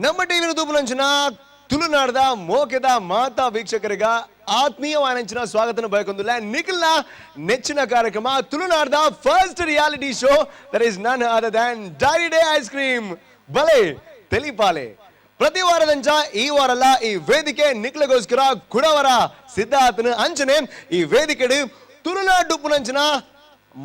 ನಮ್ಮ ಟಿವಿ ತೂಪುನಂಚಿನ ತುಳುನಾಡದ ಮೋಕೆದ ಮಾತಾ ವೀಕ್ಷಕರಿಗ ಆತ್ಮೀಯವಾನಂಚಿನ ಸ್ವಾಗತನ ಬಯಕೊಂದುಲ್ಲ ನಿಖಿಲ್ನ ನೆಚ್ಚಿನ ಕಾರ್ಯಕ್ರಮ ತುಳುನಾಡದ first reality show, that is none other than Dairy Day ice cream ಬಲೆ ತೆಲಿಪಾಲೆ. ಪ್ರತಿ ವಾರದಂಚ ಈ ವಾರಲ್ಲ ಈ ವೇದಿಕೆ ನಿಖಿಲಗೋಸ್ಕರ ಕುಡವರ ಸಿದ್ಧಾರ್ಥನ ಅಂಚನೆ ಈ ವೇದಿಕೆಡು ತುಳುನಾಡು ಪುನಂಚಿನ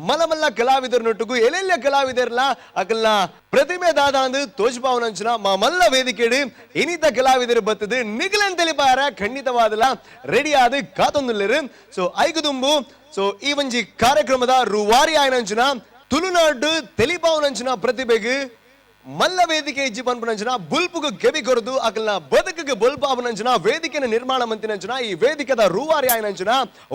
ಮಲಮಲ್ಲ ಕಲಾವಿದರನೊಟ್ಟಿಗೂ ಎಲ್ಲೆಲ್ಲ ಕಲಾವಿದರ್ಲ ಅಕಲ್ನ ಪ್ರತಿಮೆ ದಾದಾಂದು ತೋಜ್ಪಾವನಂಚಿನ ಮಲ್ಲ ವೇದಿಕೆಡು ಇನಿತ ಕಲಾವಿದರು ಬತ್ತದು ನಿಖಿಲನ್ ತಿಳಿಪಾರ ಖಂಡಿತವಾದಲ ರೆಡಿ ಆದ ಕಾತೊಂದುಲ್ಲೆರು. ಸೊ ಐಗುದುಂಬು ಸೊ ಈ ಒಂಜಿ ಕಾರ್ಯಕ್ರಮದ ರೂವಾರಿ ಆಯನಂಚಿನ ತುಳುನಾಡು ತೆಲಿಪಾವನಂಚಿನ ಪ್ರತಿಭೆಗೆ ಮಲ್ಲ ವೇದಿಕೆ ಇಜ್ಜಿ ಪನ್ಪುನಂಚಿನ ಬುಲ್ಪುಗು ಕೆಬಿ ಕೊರದು ಅಕಲ್ನ ಬದುಕಿಗೆ ಬುಲ್ಪಾಪುನಂಚಿನ ವೇದಿಕೆನ ನಿರ್ಮಾಣ ಮಂತಿನಂಚಿನ ಈ ವೇದಿಕೆದ ರೂವಾರಿ ಆಯನಂಚಿನ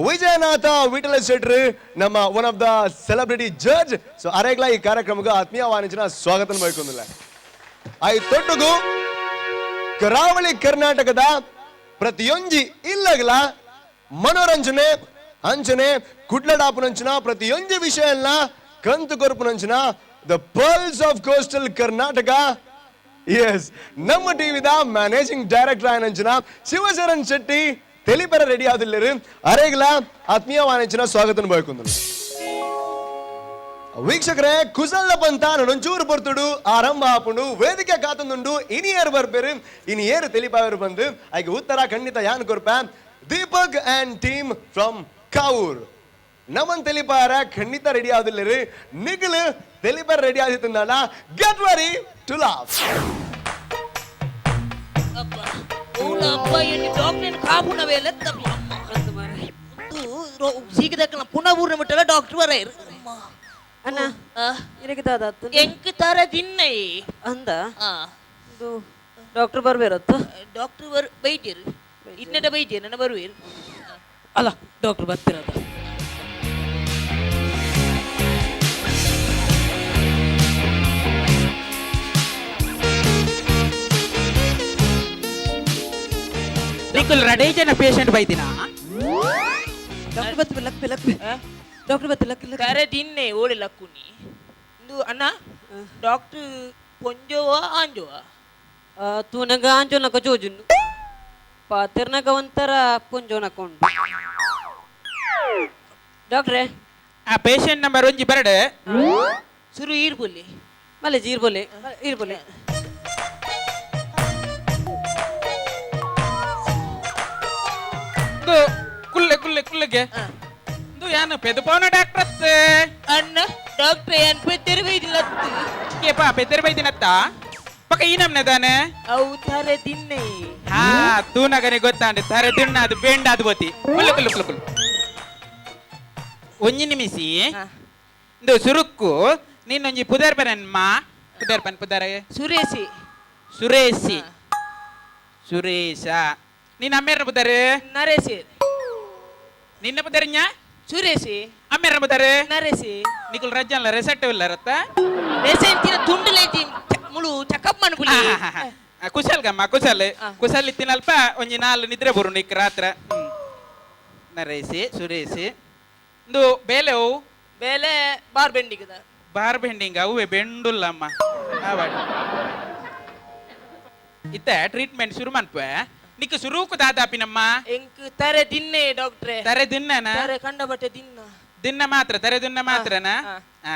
ವಿಜಯನಾಥ ವಿಠಲ ಶೆಟ್ರು ನಮ್ಮ one of the celebrity judge. So ಅರೇಗ್ಲ ಈ ಕಾರ್ಯಕ್ರಮಕ್ಕೆ ಆತ್ಮೀಯವಾನಂಚಿನ ಸ್ವಾಗತ ಬಯಕೊಂದಿಲ್ಲ. I ತೊಟ್ಟುಗು ಕರಾವಳಿ ಕರ್ನಾಟಕದ ಪ್ರತಿಯೊಂಜಿ ಇಲ್ಲಗಲ ಮನೋರಂಜನೆ ಅಂಚನೆ ಕುಡ್ಲಡಾಪುನಂಚಿನ ಪ್ರತಿಯೊಂಜಿ ವಿಷಯ ಎಲ್ಲ ಕಂತು ಕೊರಪುನಂಚಿನ the pearls of coastal Karnataka. Yes, ನಮ್ಮ ಟಿವಿದ ಮ್ಯಾನೇಜಿಂಗ್ ಡೈರೆಕ್ಟರ್ ಆಯನಂಚಿನ ಶಿವಶರಣ್ ಶೆಟ್ಟಿ ತೆಲಿಪರ ರೆಡಿ ಆದಿಲ್ಲರು. ಅರೇಗ್ಲ ಆತ್ಮೀಯವಾನಂಚಿನ ಸ್ವಾಗತ ಬಯಕೊಂದು. ವೀಕ್ಷಕರೇ, ಕುಸಲ್ಲ ಪಂತ ನೊಂಚೂರು ಪೊರ್ತುಡು ಆರಂಭ ಆಪುಂಡು ವೇದಿಕೆ ಕಾತೊಂದುಂಡು. ಇನಿ ಏರು ಬರ್ಪೇರು, ಇನಿ ಏರು ತೆಲಿಪಾವರು ಬಂದು ಐಗೆ ಉತ್ತರ ಖಂಡಿತ ಯಾನ್ ಕೊರ್ಪ. Deepak and team from Kavoor ನಮನ್ ತೆಲಿಪಾರ ಖಂಡಿತ ರೆಡಿ ಆದಿಲ್ಲರು. ನಿಗಲು ತೆಲಿಪಾರ ರೆಡಿ ಆದಿತ್ತಂದಾಣ. Get ready to laugh. ಅಪ್ಪ ಅಪ್ಪ ಎಲ್ಲಿ ಡಾಕ್ಟರ್ ಕಾಪುನ ವೇಲೆ ಸೀಕದಕ್ಕನ ಪುನಃ ಊರಿನ ಬಿಟ್ಟಲ್ಲ ಡಾಕ್ಟರ್ ಬರ. ಅಣ್ಣ, ಇರಕ್ಕೆ ದಾದಾತು? ಎಂಕ್ ತರ ದಿನ್ನೈ. ಅಂದ ಇದು ಡಾಕ್ಟರ್ ಬರ್ಬೇರತ್ತ? ಡಾಕ್ಟರ್ ಬರ್ ಬೈತೀರು, ಇನ್ನಟ ಬೈತೀರು, ನನ್ನ ಬರುವೇರು. ಅಲ್ಲ, ಡಾಕ್ಟರ್ ಬರ್ತಿರೋದು. ನಿಖಿಲ್ ರಡೇ ಜನ ಪೇಷಂಟ್ ಬೈದಿನ. ಡಾಕ್ಟರ್ ಬತ್ತಿ luck luck doctor ಬತ್ತಿ ಲಕ್ ಲಕ್. ತರ ದಿನ್ನೆ ಓಡಿ ಲಕ್ಕುನಿ ಇಂದು. ಅಣ್ಣ, ಡಾಕ್ಟರ್ ಪೊಂಜೋವ ಆಂಜೋವ? ತೂನಗ ಆಂಜೋನಕ ಜೋಜುನು, ಪಾತಿರ್ನಗ ಒಂಥರ ಪುಂಜೋನಕ ಉಂಟು ಡಾಕ್ಟ್ರೆ. ಆ ಪೇಷಂಟ್ ನಂಬರ್ ಒಂಜಿ ಬರಡು. ಸುರು ಈರ್ಬುಲಿ. ಮಲೆ ಜೀರ್ಬೋಲೆ ಈರ್ಬೋಲೆ. ಇಂದು ಕುಲ್ಲೆ ಕುಲ್ಲೆ ಕುಲ್ಲೆಗೆ ಇಂದು ಯಾನು ಪೆದುಪವನ ಡಾಕ್ಟರ್ ಅತ್ತೆ. ಅಣ್ಣ, ಡಾಕ್ಟರ್ ಏನ್ ಪೆತ್ತೆರು ಬೈದಿಲ್ಲ. ಕೇಪ ಪೆದ್ದೆರ್ ಬೈದಿನತ್ತ ಪಕ್ಕ ಈ ನಮ್ನೆ ತಾನೆ. ಅವು ತರ ದಿನ್ನೆ. ಹಾ, ತೂನಗನೆ ಗೊತ್ತಾಂಡೆ ತರೆ ದಿಣ್ಣ ಅದು ಬೇಂಡ ಅದು ಬೋತಿ. ಕುಲ್ಲು ಕುಲ್ಲು ಕುಲ್ಲು ಕುಲ್ಲು ಒಂಜಿ ನಿಮಿಸಿ. ಇಂದು ಸುರುಕ್ಕು ನೀನೊಂಜಿ ಪುದರ್ ಪೆನನ್ ಮಾ ಪುದರ್ ಪನ್ ಪುದರ್. ಸುರೇಶಿ. ಸುರೇಶಿ, ಸುರೇಶ. ನೀನ್ ಅಮ್ಮೇರ್ನ ಪುದರ್? ನರೇಶಿ. ನಿನ್ನ ಪುದರ್ನ್ಯಾ? ಸುರೇಶಿ. ಅಮ್ಮೇರ್ನ ಪುದರ್? ನರೇಶಿ. ನಿಕುಲ್ ರಜ್ಜನ್ಲ ರೆಸೆಟ್ ಇಲ್ಲ ರತ್ತ. ರೆಸೆಂಟಿನ ತುಂಡುಲೈತಿ ಮುಳು ಚಕಪ್ ಮನ್ಪುಲಿ. ಕುಶಲ್ ಗಮ್ಮ ಕುಶಲ್. ಕುಶಲ್ ಇತ್ತಿನಲ್ಪ ಒಂಜಿ ನಾಲ್ ನಿದ್ರೆ ಬರು ನಿಕ್ ರಾತ್ರ. ನರೇಸಿ ಸುರೇಶಿ, ಇಂದು ಬೇಲೆ ಅವು? ಬೇಲೆ ಬಾರ್ ಬೆಂಡಿಗದ. ಬಾರ್ ಬೆಂಡಿಂಗ್ ಅವುವೆ ಬೆಂಡುಲ್ಲಮ್ಮ ಆವಾಡ್. ಇತ್ತ ಟ್ರೀಟ್ಮೆಂಟ್ ಶುರು ಮನ್ಪೆ. ನಿಕ್ ಸುರೂಕು ದಾದಾಪಿನಮ್ಮ? ಎಂಕ್ ತರೆ ದಿನ್ನೆ ಡಾಕ್ಟ್ರೆ. ತರೆ ದಿನ್ನನ? ತರೆ ಕಂಡ ಬಟ್ಟೆ ದಿನ್ನ. ದಿನ್ನ ಮಾತ್ರ, ತರೆ ದಿನ್ನ ಮಾತ್ರನಾ? ಆ.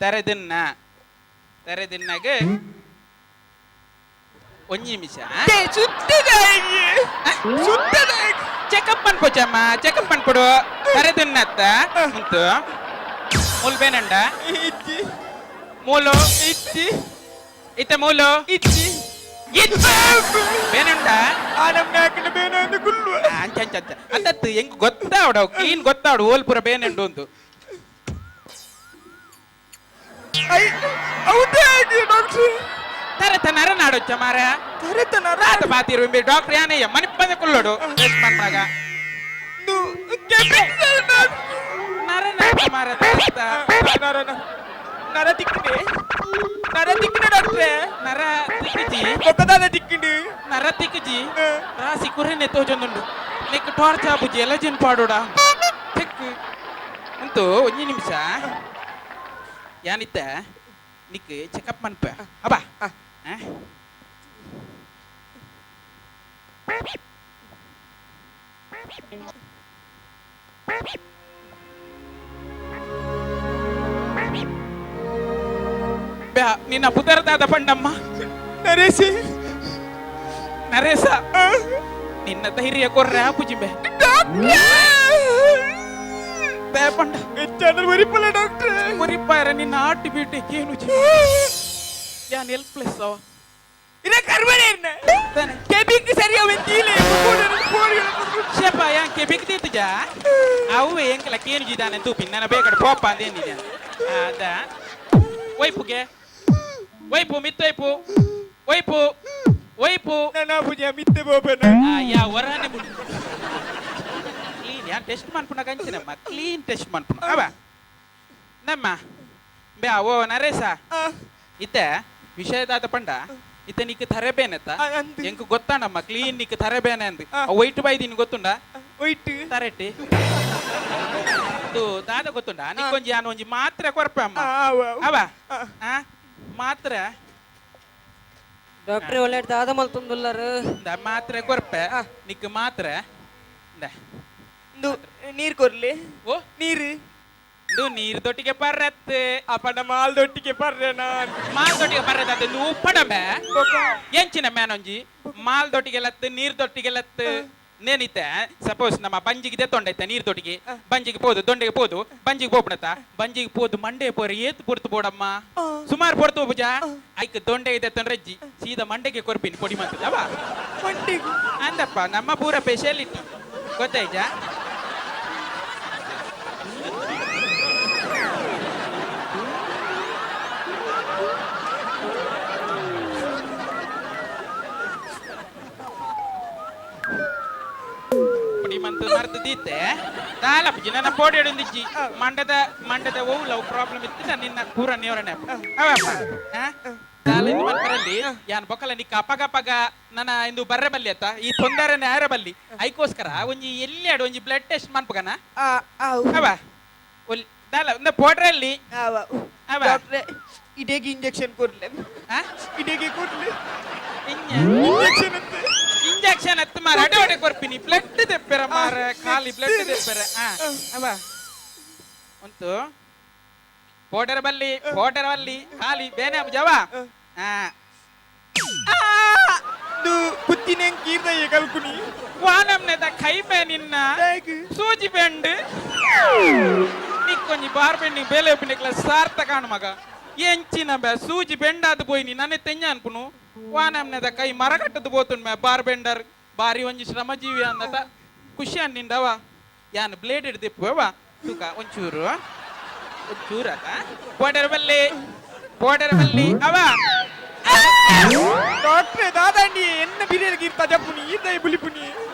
ತರೆ ದಿನ್ನ, ತರೆ ದಿನ್ನಾಗ ಒಂಜಿ ನಿಮಿಷ. ಚೆಕಪ್ ಮನ್ಪೊಚ್ಚಮ್ಮ, ಚೆಕಪ್ ಮನ್ಪೊಡು. ತರೆ ದಿನ್ನತ್ತ ಉಂತು ಮೂಲ್ ಬೇನಂಡ ಮೂಲು ಇಚ್ಚಿ. ಇತ್ತ ಮೂಲು ಇಚ್ಚಿ. ಬೇನಂಡ. ಅಂಚ ಅಂಚ ಅಂಚ ಅಂತತ್ತು ಎಂಕ್ ಗೊತ್ತಾವಡ, ಕ್ಲೀನ್ ಗೊತ್ತಾವಡು ಓಲ್ ಪೂರ ಬೇನೆಂಡು ಉಂದು. ತರೆ ತನರ ನಾಡೊಚ್ಚ ಮಾರ. ರಾತ ಬಾತಿರು ಡಾಕ್ಟರ್ ಯಾನಯ್ಯ ಮನಿಪ್ಪಂದೆ ಕುಲ್ಲೋಡು ಮನ್ಮಗ ನರ ನಾಡ ಮಾರ. ನರ ನರ ತಿಕ್ಕನೆ ನರ. ತಿಕ್ಕುಜಿ ಬೊಕ್ಕದಾದ ತಿಕ್ಕಿಂಡು ನರ ತಿಕ್ಕುಜಿ ರಾಸಿ ಕುರೆನೆ ತೋಜೊಂದುಂಡು ನಿಕ್ ಟಾರ್ಚ್ ಆಪುಜಿ ಎಲಜಿನ್ ಪಾಡೋಡ ತಿಕ್ ಅಂತೂ ಒಂಜಿ ನಿಮಿಷ ಯಾನಿತ್ತ ನಿಕ್ ಚೆಕಪ್ ಮನ್ಪ ಅಬ್ಬಾ ನಿನ್ನ ಪುದರ್ದಾದ ಪಂಡಮ್ಮ ನರೇಶ್ ನರೇಶ ನಿನ್ನ ಧೈರ್ಯ ಕೊರ್ರೆ ಆಪುಜಿ ಬೆ ಪಂಡ ಹೆಚ್ಚಾದ್ರೆ ಒರಿಪಲ್ಲ ಡಾಕ್ಟರ್ ಒರಿಪಾರ ನಿನ್ನ ಆಟಿ ಬೀಟಿ ಕೇನು ಯಾನ್ ಹೆಲ್ಪ್ಲೆಸ್ ಅವ ಇದೇ ಕರ್ಮನೆ ಇರ್ನ ಕೆಬಿಕ್ ಸರಿಯ ವೆಂತೀಲೆ ಶೇಪ ಯಾನ್ ಕೆಬಿಕ್ ದೀತಜ ಅವು ಎಂಕಲ ಕೇನು ಜಿದಾನೆ ತೂಪಿ ನನ್ನ ಬೇಕಡೆ ಪೋಪ ಅಂದೇನಿದೆ ಅದ ವೈಪುಗೆ ವೈಪು ಮಿತ್ತೈಪು ವೈಪು ವೈಪು ನನ್ನ ಪೂಜೆ ಮಿತ್ತೆ ಬೋಪನ ಯಾ ವರಾನೆ ಬುಡು ಕ್ಲೀನ್ ಯಾನ್ ಟೆಸ್ಟ್ ಮನ್ಪುನ ಕಂಚಿನಮ್ಮ ಕ್ಲೀನ್ ಟೆಸ್ಟ್ ಮನ್ಪುನ ಅವ ನಮ್ಮ ಬೇ ಓ ನರೇಶ ಇತ್ತೆ ವಿಷಯದಾದ ಪಂಡ ಇತ್ತೆ ನಿಕ್ ಥರೆ ಬೇನೆತ್ತ ಎಂಕ್ ಗೊತ್ತಾಣಮ್ಮ ಕ್ಲೀನ್ ನಿಕ್ ಥರೆ ಬೇನೆ ಅಂದ್ ವೈಟ್ ಬೈದಿನಿ ಗೊತ್ತುಂಡ ವೈಟ್ ತರೆಟ್ಟಿ ಇದು ದಾದ ಗೊತ್ತುಂಡ ನಿಕ್ಕೊಂಜಿ ಯಾನ್ ಒಂಜಿ ಮಾತ್ರೆ ಕೊರ್ಪೆ ಅಮ್ಮ ಅವ ಮಾತ್ರೆ ಡಾಕ್ಟರ್ ಒಳ್ಳೆ ದಾದ ಮಲ್ತೊಂದುಲ್ಲಾರು ಮಾತ್ರೆ ಕೊರ್ಪೆ ನಿಕ್ ಮಾತ್ರೆ ನೀರ್ ಕೊರ್ಲಿ ಓ ನೀರು ಇದು ನೀರ್ ದೊಟ್ಟಿಗೆ ಪರ್ರತ್ ಅಪ್ಪನ ಮಾಲ್ ದೊಟ್ಟಿಗೆ ಪರ್ರೆ ನಾನ್ ಮಾಲ್ ದೊಟ್ಟಿಗೆ ಪರ್ರತ್ ಅದು ಉಪ್ಪಡಮೆ ಎಂಚಿನ ಮ್ಯಾನೊಂಜಿ ಮಾಲ್ ದೊಟ್ಟಿಗೆ ಲತ್ತು ನೀರ್ ದೊಟ್ಟಿಗೆ ಲತ್ತು ನೇನಿತ್ತೆ ಸಪೋಸ್ ನಮ್ಮ ಬಂಜಿಗೆ ತೊಂಡೈತೆ ನೀರ್ ದೊಟ್ಟಿಗೆ ಬಂಜಿಗೆ ಪೋದು ದೊಂಡೆಗೆ ಪೋದು ಬಂಜಿಗೆ ಪೋಪಣತ ಬಂಜಿಗೆ ಪೋದು ಮಂಡೆ ಪೋರೆ ಏತ್ ಪೊರ್ತು ಬೋಡಮ್ಮ ಸುಮಾರು ಪೊರ್ತು ಪೂಜಾ ಐಕ್ ದೊಂಡೆ ಇದೆ ತೊಂಡ್ರೆಜ್ಜಿ ಸೀದಾ ಮಂಡೆಗೆ ಕೊರ್ಪಿನಿ ಪೊಡಿ ಮಂತದವ ಅಂದಪ್ಪ ನಮ್ಮ ಪೂರ ಸ್ಪೆಷಾಲಿಟಿ ಗೊತ್ತಾಯ್ತಾ ಪೊಡಿ ಮಂತು ಮರ್ದು ದೀತೆ ದಾಲಪುಜಿ ನನ್ನ ಪೋಡಿ ಹಿಡಿದಿಜ್ಜಿ ಮಂಡದ ಮಂಡದ ಓ ಲವ್ ಪ್ರಾಬ್ಲಮ್ ಇತ್ತು ನಾನು ನಿನ್ನ ಪೂರ ನಿವಾರಣೆ ಅವಪ್ಪ ದಾಲ ಇದು ಮನ್ಪರಲ್ಲಿ ಯಾನ್ ಬೊಕ್ಕಲ ನಿಕ್ಕ ಅಪಗ ಪಗ ನನ್ನ ಇಂದು ಬರ್ರೆ ಬಲ್ಲಿ ಅತ್ತ ಈ ತೊಂದರೆ ಆರ ಬಲ್ಲಿ ಐಕೋಸ್ಕರ ಒಂಜಿ ಎಲ್ಲಿ ಆಡು ಒಂಜಿ ಬ್ಲಡ್ ಟೆಸ್ಟ್ ಮನ್ಪಗನ ಅವ ಒಲ್ ದಾಲ ಒಂದು ಪೋಡ್ರಲ್ಲಿ ಅವ ಇಡೇಗೆ ಇಂಜೆಕ್ಷನ್ ಕೊಡ್ಲೆ ಇಡೇಗೆ ಕೊಡ್ಲೆ ಇಂಜೆಕ್ಷನ್ ಅಂತ ಇಂಜೆಕ್ಷನ್ ಹತ್ತು ಮಾರ ಅಡೆ ಅಡೆ ಕೊರ್ಪಿನಿ ಬ್ಲಡ್ ದೆಪ್ಪೆರ ಮಾರ ಖಾಲಿ ಬ್ಲಡ್ ದೆಪ್ಪೆರ ಅವ ಉಂಟು ಪೋಟರ ಬಲ್ಲಿ ಪೋಟರ ಬಲ್ಲಿ ಖಾಲಿ ಬೇನೆ ಜವ ಕುತ್ತಿನ ಕೀರ್ದಯ್ಯ ಕಲ್ಕುನಿ ವಾನಮ್ನೆದ ಕೈ ಮೇ ನಿನ್ನ ಸೂಜಿ ಬೆಂಡ್ ನಿಕ್ಕೊಂಜಿ ಬಾರ್ ಬೆಂಡಿ ಬೇಲೆ ಪಿನಿಕ್ಲ ಸಾರ್ಥಕ ಕಾಣು ಮಗ ಎಂಚಿನ ಬೆ ಸೂಜಿ ಬೆಂಡಾದ ಪೋಯಿನಿ ನನ್ನೆ ತೆಂಜ ಅನ್ಪುನು ವಾನಮ್ನೆದ ಕೈ ಮರಕಟ್ಟದು ಪೋತುಂಡ್ ಮೇ ಬಾರ್ ಬೆಂಡರ್ ಬಾರಿ ಒಂಜಿ ಶ್ರಮಜೀವಿ ಅಂದಟ ಖುಷಿ ಅನ್ನಿಂಡವ ಯಾನ್ ಬ್ಲೇಡ್ ಹಿಡ್ದಿಪ್ಪುವ ತೂಕ ಒಂಚೂರು ಒಂಚೂರು ಅತ ಪೋಟರ್ ಬಲ್ಲಿ ಪೋಟರ್ ಬಲ್ಲಿ ಅವ ಡಾಕ್ಟ್ರೆ ದಾದಾಂಡಿ ಎನ್ನ ಬಿರಿಯಲ್ ಗೀರ್ತಾ ಜಪ್ಪುನಿ ಈರ್ದಯ್ಯ ಬುಲಿಪುನಿ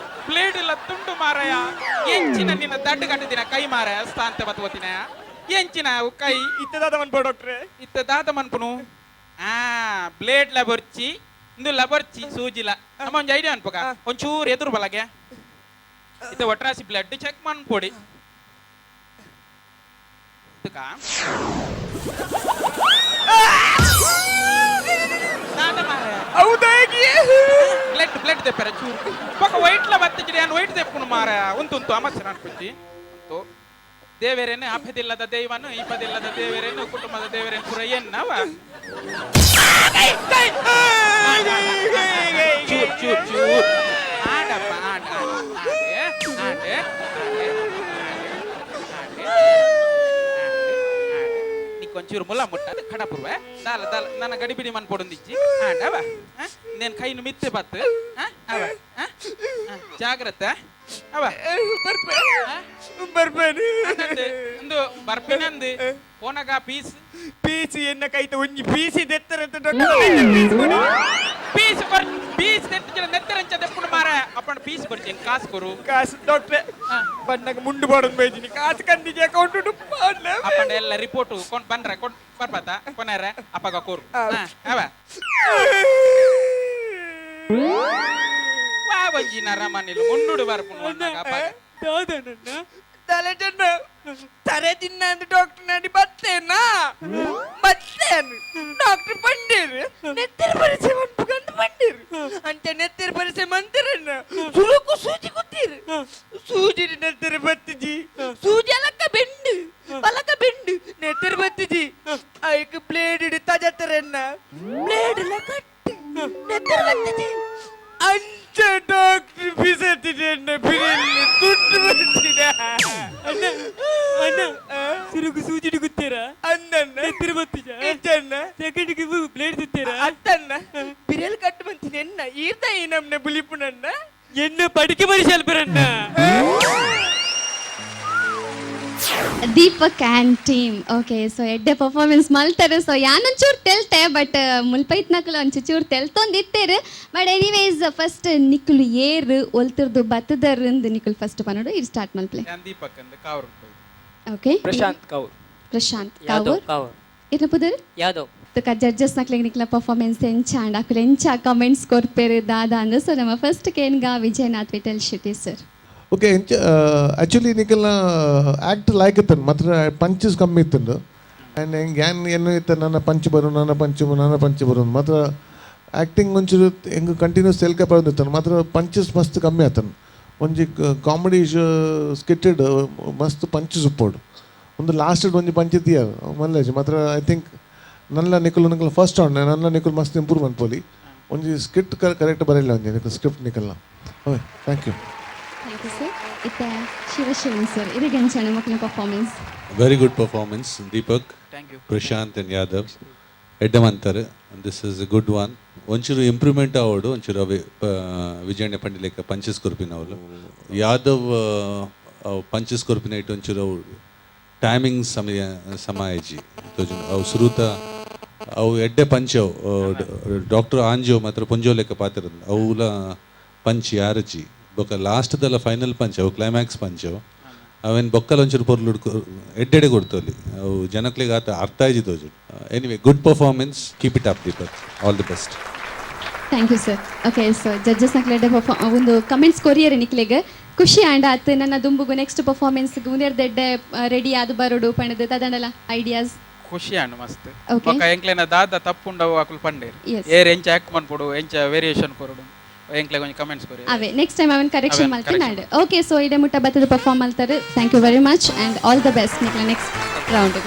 ಬ್ಲೇಡ್ ಇಲ್ಲ ತುಂಡು ಮಾರಾಯ ಎಂಚಿನ ನಿನ್ನ ದಡ್ಡ ಕಟ್ಟಿದಿನ ಕೈ ಮಾರಾಯ ಸ್ಥಾಂತ ಬತ್ಕೋತಿನ ಎಂಚಿನ ಕೈ ಇತ್ತ ದಾದ ಮನ್ಪು ಡಾಕ್ಟ್ರೆ ಇತ್ತ ದಾದ ಮನ್ಪುನು ಆ ಬ್ಲೇಡ್ ಲಬರ್ಚಿ ಇಂದು ಲಬರ್ಚಿ ಸೂಜಿಲ ನಮ್ಮ ಒಂಜಿ ಐಡಿಯಾ ಅನ್ಪಕ ಒಂಚೂರು ಎದುರು ಬಲಗೆ ಇತ್ತ ಒಟ್ರಾಸಿ ಬ್ಲಡ್ ಚೆಕ್ ಮನ್ಪೊಡಿ ತುಕ ದಾದ ಮಾರಾಯ ಹೌದಾ ಬ್ಲಡ್ ಬ್ಲಡ್ ತೆಪ್ಪರ ಚೂರು ಪಕ್ಕ ವೈಟ್ ಲ ಬತ್ತಿಜಿಡಿ ಯಾನ್ ವೈಟ್ ತೆಪ್ಪುನು ಮಾರ ಉಂತು ಉಂತು ಅಮರ್ಸರ ಅನ್ಪುಂಚಿ ಉಂತು ದೇವರೇನು ಅಭ್ಯದಿಲ್ಲದ ದೈವನು ಇಪದಿಲ್ಲದ ದೇವರೇನು ಕುಟುಂಬದ ದೇವರೇನು ಪೂರ ಎನ್ನವ ಚೂರ್ ಚೂರ್ ಚೂರ್ ಆಡಪ್ಪ ಆಡ ಆಡೆ ಆಡೆ ನೀಕೊಂಚೂರು ಮುಲ್ಲ ಮುಟ್ಟ ಅದು ಕಡಪುರ್ವೆ ದಾಲ ದಾಲ ನನ್ನ ಗಡಿಬಿಡಿ ಮನ್ ಪೊಡೊಂದಿಜ್ಜಿ ಆಡವ ನೇನ್ ಕೈನು ಮಿತ್ತೆ ಬತ್ತು ಅವ ಜಾಗ್ರತೆ ಅವ ಬರ್ಪೇನು ಇಂದು ಬರ್ಪಿನಂದು ಪೋನಗ ಪೀಸ್ ಪೀಸ್ ಎನ್ನ ಕೈತ ಒಂಜಿ ಪೀಸ್ ದೆತ್ತರಂತ ಪೀಸ್ ಕೊರ್ ಪೀಸ್ ದೆತ್ತಿರ ನೆತ್ತರಂಚ ದೆಪ್ಪುನು ಮಾರ ಅಪ್ಪಣ ಪೀಸ್ ಕೊರ್ಚಿ ಕಾಸು ಕೊರು ಕಾಸು ಡಾಕ್ಟ್ರೆ ಬಣ್ಣಗ ಮುಂಡು ಬಾಡೊಂದು ಬೈದಿನಿ ಕಾಸು ಕಂದಿಗೆ ಅಕೌಂಟ್ ಉಂಟು ಪಾಡ್ಲೆ ಅಪ್ಪಂಡ ಎಲ್ಲ ರಿಪೋರ್ಟ್ ಕೊಂಡ್ ಬಂದ್ರೆ ಕೊಂಡ್ ಬರ್ಬಾತ ಕೊನಾರ ಅಪ್ಪಗ ಕೊರು ಅವ ವಾ ಒಂಜಿ ನರಮನಿಲು ಮುಂಡುಡು ಬರ್ಪುನು ಅನ್ನಾಗ ಅಪಗ. ದಾದನಣ್ಣ ತಲೆಟನ್ನ ತರೆ ತಿನ್ನ ಡಾಕ್ಟರ್ ನಾಡಿ ಬತ್ತೇನಾ ಬತ್ತೇನು ಡಾಕ್ಟರ್ ಪಂಡೇರು ನೆತ್ತೆರ್ ಪರಿಚಯ ಮನ್ಪುಗಂದು ಪಂಡೇರು ಅಂಚೆ ನೆತ್ತೆರ್ ಪರಿಚಯ ಮಂತಿರನ್ನ ಸುರುಕು ಸೂಜಿ ಕುತ್ತೀರು ಸೂಜಿ ನೆತ್ತೆರ್ ಬತ್ತಿಜಿ ಸೂಜಿ ಅಲಕ್ಕ ಬೆಂಡು ಪಲಕ ಬೆಂಡು ನೆತ್ತೆರ್ ಬತ್ತಿಜಿ ಐಕ್ ಬ್ಲೇಡ್ ಇಡು ತಜತ್ತರನ್ನ ಬ್ಲೇಡ್ ಎಲ್ಲ ಕಟ್ಟು ನೆತ್ತೆರ್ ಬತ್ತಿಜಿ ಅಂಚ ಡಾಕ್ಟರ್ ಬಿಸತ್ತಿನ ಬಿರಿಯಲ್ಲಿ ದುಡ್ಡು ಬರ್ತಿದ. ಅಣ್ಣ ಅಣ್ಣ, ಸುರುಕು ಸೂಜಿಡು ಗುತ್ತೀರಾ? ಅಂದಣ್ಣ. ನೆತ್ತಿರು ಬತ್ತಿಜ? ಇಜ್ಜಣ್ಣ. Second blade ಸುತ್ತೀರಾ? ಅತ್ತಣ್ಣ, ಬಿರಿಯಲ್ ಕಟ್ಟು ಬಂತೀನಿ ಎನ್ನ ಈರ್ದ ಈ ನಮ್ನೆ ಬುಲಿಪುನಣ್ಣ. ಎನ್ನ ಪಡಿಕೆ ಮನುಷ್ಯ ಅಲ್ಪರಣ್ಣ. ದೀಪಕ್ ಆ್ಯಂಡ್ ಟೀಮ್, ಓಕೆ, ಸೊ ಎಡ್ಡೆ ಪರ್ಫಾರ್ಮೆನ್ಸ್ ಮಲ್ತಾರೆ. ಸೊ ಯಾನೊಂಚೂರು ತೆಲ್ತೆ, ಬಟ್ ಮುಲ್ಪೈತ್ನಕುಲು ಒಂಚೂರು ಚೂರು ತೆಲ್ತೊಂದಿತ್ತೇರು. ಬಟ್ ಎನಿವೇಸ್, ಫಸ್ಟ್ ನಿಕ್ಕುಲು ಏರ್, ಒಲ್ತಿರ್ದು ಬತ್ತದರ್ಂದು ನಿಕ್ಕುಲು ಫಸ್ಟ್ ಪನ್ನೋಡು. ಇದು ಸ್ಟಾರ್ಟ್ ಮಲ್ಪ್ಲೆ. ಯಾನ್ ದೀಪಕ್ ಅಂದ್, ಕಾವೂರು. ಓಕೆ. ಪ್ರಶಾಂತ್ ಕೌರ್. ಪ್ರಶಾಂತ್. ಯಾದವ್. ಕಾವೂರ್. ಕೌರ್. ಇರ್ನ ಪುದರ್? ಯಾದವ್. ತುಕ ಜಡ್ಜಸ್ ನಕ್ಲೆಗ್ ನಿಕ್ಲ ಪರ್ಫಾರ್ಮೆನ್ಸ್ ಎಂಚ ಅಂಡ್ ಅಕುಲು ಎಂಚ ಕಮೆಂಟ್ಸ್ ಕೊರ್ಪೇರು ದಾದ ಅಂದ್. ಸೊ ನಮ್ಮ ಫಸ್ಟ್ ಕೇನ್ಗ ವಿಜಯನಾಥ್ ವಿಠಲ್ ಶೆಟ್ಟಿ ಸರ್. ಓಕೆ, ಎಂಚ ಆ್ಯಕ್ಚುಲಿ ನಿಕಲ್ನ ಆ್ಯಕ್ಟ್ ಲಾಯ್ಕ್ ಇತ್ತನು ಮಾತ್ರ ಪಂಚಸ್ ಕಮ್ಮಿ ಇತ್ತಂದು. ಆ್ಯಂಡ್ ಯಾನ್ ಏನು ಇತ್ತ, ನನ್ನ ಪಂಚ್ ಬರು, ನನ್ನ ಪಂಚ್, ನನ್ನ ಪಂಚ್ ಬರು. ಮಾತ್ರ ಆ್ಯಕ್ಟಿಂಗ್ ಒಂಚೂರು ಹೆಂಗೆ ಕಂಟಿನ್ಯೂಸ್ ತೆಲ್ಕ ಬರೋದಿತ್ತನು, ಮಾತ್ರ ಪಂಚಸ್ ಮಸ್ತ್ ಕಮ್ಮಿ ಆತನು. ಒಂಜಿ ಕಾಮಿಡಿ ಸ್ಕಿಟ್ಟೆಡ್ ಮಸ್ತ್ ಪಂಚಸ್ ಉಪ್ಪೋಡು. ಒಂದು ಲಾಸ್ಟ್ ಒಂಜಿ ಪಂಚ್ ಇದ್ದೀಯ ಮಲ್ಲೇಜ್. ಮಾತ್ರ I think ನನ್ನ ನಿಕುಲು ನಿಕಲ್ ಫಸ್ಟ್ ರೌಂಡ್ ನನ್ನ ನಿಕುಲು ಮಸ್ತ್ ಇಂಪ್ರೂವ್ ಅನ್ಪೋಲಿ. ಒಂಜಿ ಸ್ಕಿಟ್ ಕರೆಕ್ಟ್ ಬರಲಿಲ್ಲ ಒಂಜಿ ನಿಕಲ್ script ನಿಕಲ್ನ. Okay, thank you. Thank you sir. ಇತ್ತ ಶಿವ ಶಿವನ್ ಸರ್, ಇದಕ್ಕೆ ಎಂಚ ಮಕ್ಕಳ performance? Very good performance, Deepak, thank you. Prashant and Yadav. ಎಡ್ಡಮಂತಾರೆ, this is a good one. ಒಂಚೂರು ಇಂಪ್ರೂವ್ಮೆಂಟ್ ಆವಡು. ಒಂಚೂರು ಅವೆ ವಿಜಯಣ್ಣ ಪಂಡಿಲೇಕ ಪಂಚಸ್ ಕೊರ್ಪಿನ ಅವಳು ಯಾದವ್ ಪಂಚಸ್ ಕೊರ್ಪಿನ ಇಟ್ಟು ಒಂಚೂರು ಅವು ಟೈಮಿಂಗ್ ಸಮಯ ಸಮಾಯಜಿ ತೋಜುಂಡು. ಅವು ಸುರುತ ಅವು ಎಡ್ಡೆ ಪಂಚ್ ಅವು ಡಾಕ್ಟರ್ ಆಂಜೋ ಮಾತ್ರ ಪೊಂಜೋ ಲೆಕ್ಕ ಪಾತಿರಂದು ಅವುಲ ಪಂಚ್ ಯಾರಜಿ. ಬೊಕ್ಕ ಲಾಸ್ಟ್ದಲ್ಲ ಫೈನಲ್ ಪಂಚ್ ಅವು, ಕ್ಲೈಮ್ಯಾಕ್ಸ್ ಪಂಚ್ ಅವು. ಅವೇನು ಬೊಕ್ಕಲ್ ಒಂಚೂರು ಪೊರ್ಲು ಎಡ್ಡೆಡೆ ಕೊಡ್ತಲ್ಲಿ ಅವು ಜನಕ್ಲೆಗ್ ಆತ ಅರ್ಥ ಆಯ್ತು ತೋಜು. Anyway, good performance, keep it up, Deepak. All the best. Thank you sir. Okay, so judges ನಕ್ಲೆಡ್ಡೆ ಒಂದು ಕಮೆಂಟ್ಸ್ ಕೊರಿಯರ್ ನಿಕ್ಲೆಗ್ ಖುಷಿ ಆಂಡ ಅತ್ ನನ್ನ ದುಂಬುಗು ನೆಕ್ಸ್ಟ್ ಪರ್ಫಾರ್ಮೆನ್ಸ್ ಉಂದೆರ್ದೆಡ್ಡೆ ರೆಡಿ ಆದ್ ಬರೋಡು ಪಂಡದು ತದಂಡಲ ಐಡಿಯಾಸ್? ಖುಷಿ ಆಂಡ್ ಮಸ್ತ್. Okay. ಬೊಕ್ಕ ಎಂಕ್ಲೆನ ದಾದ ತಪ್ಪುಂಡವು ಅಕುಲು ಪಂಡೇರು. ಏರ್ ಎಂಚ ಆಕ್ಟ್ ಮನ್ಪೊಡು, ಎಂಚ ವೇರಿಯೇಷನ್ ಕೊರಡು, ಎಂಕ್ಲೆ ಒಂಜಿ ಕಮೆಂಟ್ಸ್ ಕೊರಿ. ಅವೇ ನೆಕ್ಸ್ಟ್ ಟೈಮ್ ಅವನ್ ಕರೆಕ್ಷನ್ ಅವೆನ್ ಮಲ್ತೆ. Correction. ನಾಡ್. ಓಕೆ, ಸೊ ಇಡೆ ಮುಟ್ಟ ಬತ್ತದ perform ಮಲ್ತಾರೆ. Thank you very much and all the best ನಿಕ್ಲೆ next round.